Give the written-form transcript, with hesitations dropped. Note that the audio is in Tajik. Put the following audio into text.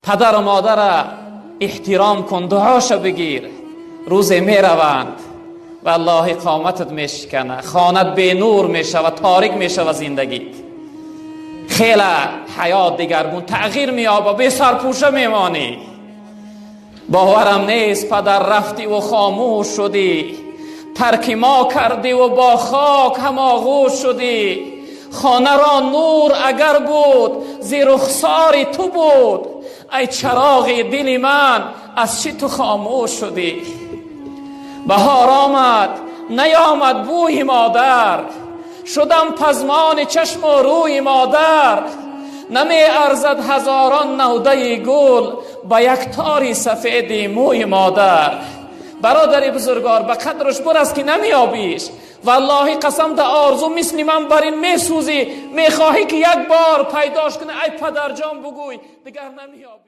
Падару модара эҳтиром кун, дуоша бигир. Рӯзе мераванд, валлоҳи, қоматат мешикана, хонат бенур мешава, торик мешава зиндагит. Хеле ҳаёт дигаргун тағйир меёба, бесарпӯша мемонӣ. Боварам нест, падар, рафтиву хомӯш шудӣ, тарки мо кардиву бо хок ҳамоғӯш шудӣ. Хонаро нур агар буд, зи рухсори ту буд. Ай чароғи дили ман, аз чӣ ту хомӯш шудӣ? Баҳор омад, наёмад бӯи модар, шудам пазмони чашму рӯи модар. Намеарзад ҳазорон навдаи гул ба як тори сафеди мӯи модар. Бародари бузургвор, ба қадраш бурас, ки намеёбиш. Валлоҳи, қасам, да орзу мисли ман бар ин месӯзӣ, мехоҳӣ, ки як бор пайдош кунӣ, ай падарҷон, бугӯй, дигар намеёбӣ.